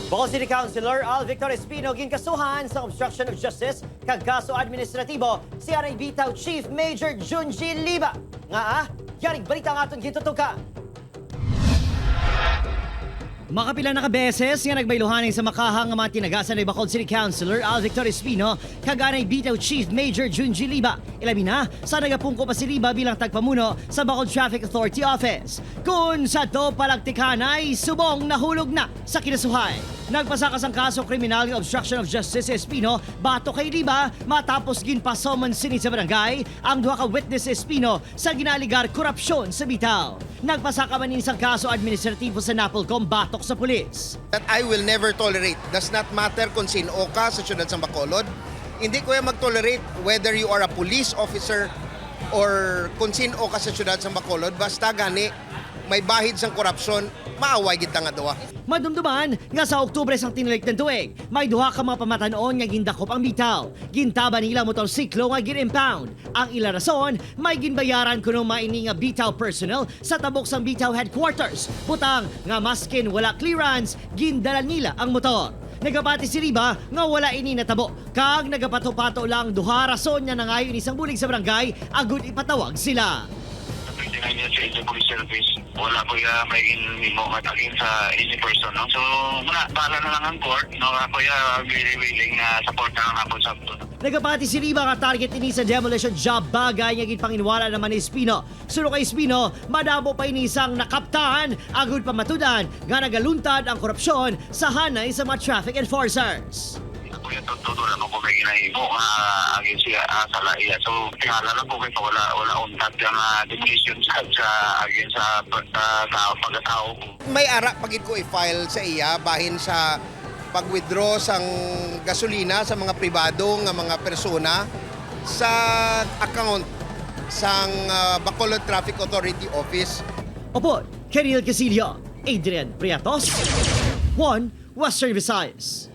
Bacolod City Councilor Al Victor Espino ginkasuhan sa obstruction of justice kag kaso administratibo si Anay Bitaw Chief Major Junji Liba. Nga ah, yaring balita nga aton gitutukan. Makapila na ka beses nga nagbayluhanin sa makahang nga mga tinagasan ni Bacolod City Councilor Al Victor Espino kag anay Bitaw Chief Major Junji Liba. Ilabi na sa nagapungko pa si Liba bilang tagpamuno sa Bacolod Traffic Authority Office. Kung sa to palagtikan ay subong nahulog na sa kinasuhay. Nagpasakas ang kaso kriminal ng obstruction of justice si Espino batok kay Liba matapos ginpasummon sini sa barangay ang duha ka witness Espino sa ginaligar korupsyon sa Bitaw. Nagpasaka man isang kaso administratibo sa Napolcom batok sa pulis. That I will never tolerate. Does not matter kung sino ka sa syudad sa Bacolod. Hindi ko yan mag-tolerate whether you are a police officer or kung sino ka sa syudad sa Bacolod. Basta gani may bahid sang korupsyon, maaway gid ta nga duwa. Madumduman nga sa Oktubre sang tinalik ng tuig, may duha ka mga pamatanon nga gindakop ang Bitaw. Gintaba nila motorsiklo nga gin-impound. Ang ila rason, may ginbayaran kuno maini nga Bitaw personnel sa tabok sang Bitaw headquarters. Butang nga maskin wala clearance, gindala nila ang motor. Nagapati si Riba nga wala ini natabo. Kag nagapato-pato lang duha rason nga nangayo ni isang bulig sa barangay agud ipatawag sila. 29 years sa inyo police service, wala ko ya may inimo matagin sa any person, no? So, wala, bahala na lang ang court, no? Ako ya very willing na support na lang ako sa Nagapati si Riba nga target ini sa demolition job bagay nga ginpanginwala naman ni Espino. Suno kay Espino, madamo pa ini isang nakaptahan agud pamatudan nga nagaluntad ang korupsyon sa hanay sa mga traffic enforcers. Ako ya todo naman ko may ginahimo nga agin siya sa laiya. So, tingala lang ko kay wala wala untag ang demolition job sa agin sa tao pagkatao ko. May ara pagid ko i-file sa iya bahin sa pag-withdraw sang gasolina sa mga pribado nga mga persona sa account sang Bacolod Traffic Authority Office. Opo, Keril Casillo, Adrian Priatos, 1 Western Visayas.